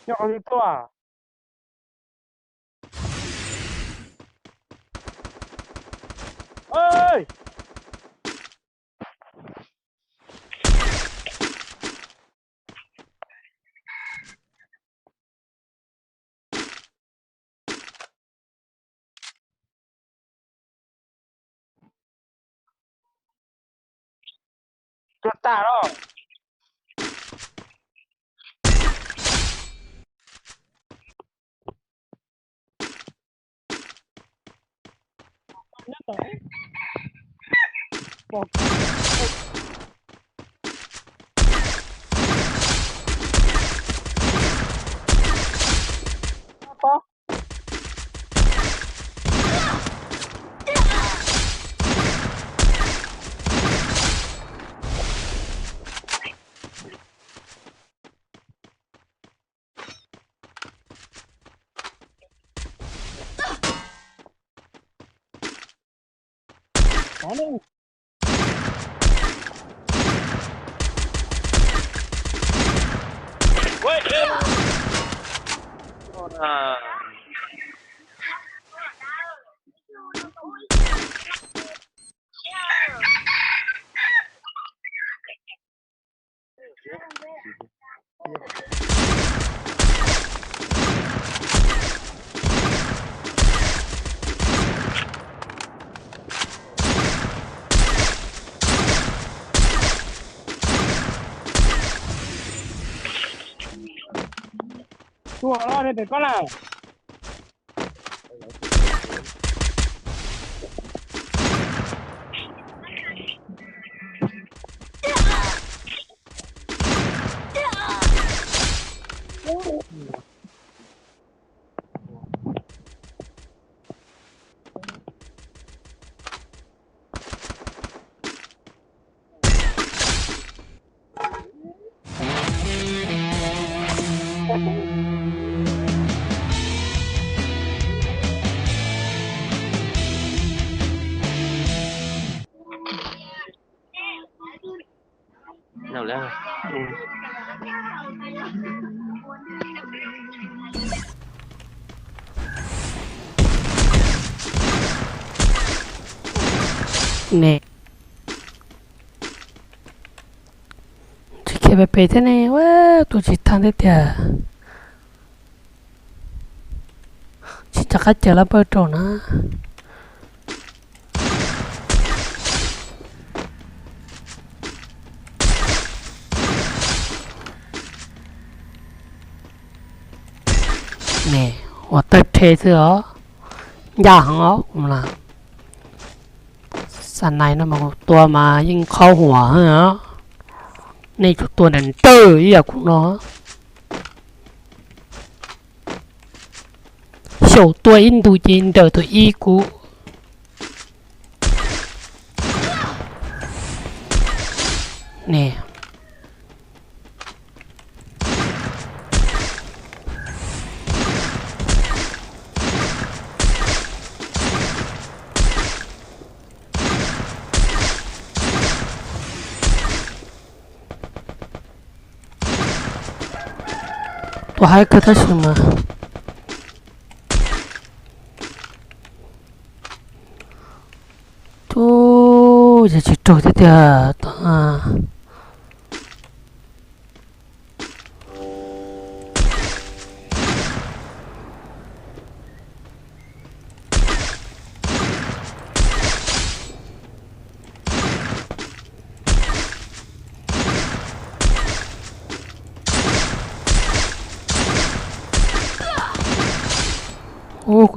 Nyob qhov twg tuaj? Ej! Tuag tas los. Tuag los nej pem koj na. Ne, tsis khiav pem pem thiab ne, ua tus tsis thaj thiab tiag. Tsis rov qab caws lab npawj rau na. Ne, ua tawg rhe xwb os. Ncaj heev os. Xa nais no mas kuv tua mas yeej qhov huam os. Nej tsuas tua nrawm nrawm ib yam kuv no. Xyaum tua ib ntus ces nrawm tus ib kuv. Ne. Tua haib kawg tab sis mas ub, yog tsis raug thiab tiag. Ub,